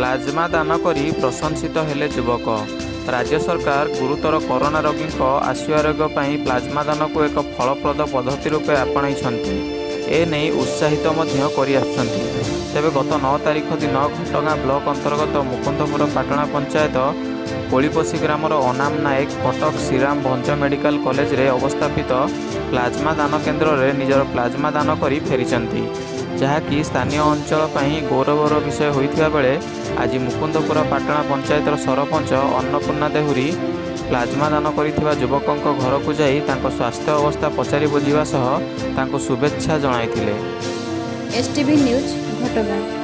Plasma ଦାନ କରି ପ୍ରଶଂସିତ ହେଲେ ଯୁବକ। ରାଜ୍ୟ ସରକାର ଗୁରୁତର କରୋନା ରୋଗୀଙ୍କ ଆଶୁ ଆରୋଗ୍ୟ ପାଇଁ ପ୍ଲାଜମା ଦାନକୁ ଏକ ଫଳପ୍ରଦ ପଦ୍ଧତି ରୂପେ ଆପଣାଇଛନ୍ତି। ଏ ନେଇ ଉତ୍ସାହିତ ମଧ୍ୟ କରିଆସୁଛନ୍ତି। ତେବେ ଗତ 9 ତାରିଖ ଦିନ ଘଟଗାଁ ବ୍ଲକ ଅନ୍ତର୍ଗତ ମୁକୁନ୍ଦପୁର ପାଟଣା ପଞ୍ଚାୟତ କୋଳିପଶି ଗ୍ରାମର ଅନାମ ନାୟକ କଟକ ଶ୍ରୀରାମ ଭଞ୍ଜ ମେଡିକାଲ କଲେଜରେ ଅବସ୍ଥାପିତ ପ୍ଲାଜମା ଦାନ କେନ୍ଦ୍ରରେ ନିଜର ପ୍ଲାଜମା ଦାନ କରି ଫେରିଛନ୍ତି, ଯାହାକି ସ୍ଥାନୀୟ ଅଞ୍ଚଳ ପାଇଁ ଗୌରବର ବିଷୟ ହୋଇଥିବା ବେଳେ ଆଜି ମୁକୁନ୍ଦପୁର ପାଟଣା ପଞ୍ଚାୟତର ସରପଞ୍ଚ ଅନ୍ନପୂର୍ଣ୍ଣା ଦେହୁରୀ ପ୍ଲାଜମା ଦାନ କରିଥିବା ଯୁବକଙ୍କ ଘରକୁ ଯାଇ ତାଙ୍କ ସ୍ୱାସ୍ଥ୍ୟ ଅବସ୍ଥା ପଚାରି ବୁଝିବା ସହ ତାଙ୍କୁ ଶୁଭେଚ୍ଛା ଜଣାଇଥିଲେ। ଏସ୍ଟିଭି ନ୍ୟୁଜ୍, ଘଟଗାଁ।